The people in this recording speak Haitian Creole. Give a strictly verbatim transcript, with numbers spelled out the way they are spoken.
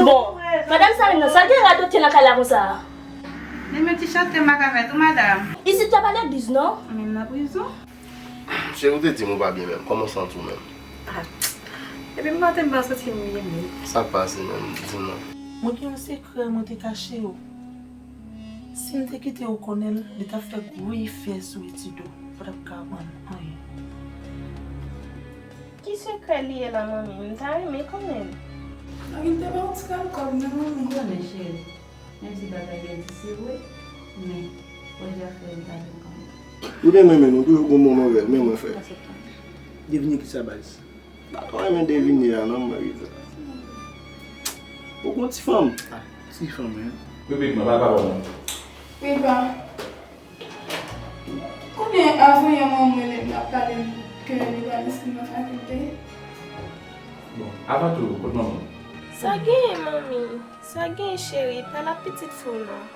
Bon, madanm sa menm nan, sa l gen radote nan kay la konsa? Li met ti chante m ak avè tou, madanm. Isit pa legliz, non? Menm nan prizon. Cheri, ou te di m ou pa byen menm. Kòman w santi w menm? Ah. Epi m pa te m pa santi m byen menm. Sa k pase menm? Di m non. Mwen gen yon sekrè mwen te kache w. Si m te kite w konnen l, li t ap fè gwo efè sou etid ou. Ou pa t ap ka aprann anyen. Ki sekrè li ye la, manmi? M ta renmen konnen l. Manmi, m te ba w ti kal kòb nan, manmi. M konnen, cheri. Menm si bagay yo difisil, wi, men Roger fè m ta vin kanmenm. Ou te renmen nou toujou pou moman vèl, men mwen fè. Devine ki sa, baz? Pa twò renmen devine a non, mwen ri sa. Ou gon ti fanm? Ah, ti fanm, wi. Bebe, mwen pa papa mwen. Wi, pa. Konnen avan yè manman mwen lè n ap pale ke li pral enskri m nan fakilte. Bon, avan tou, kot manman? Sa genyen, manmi? Sa genyen, cheri? Pale ak pitit fi w non.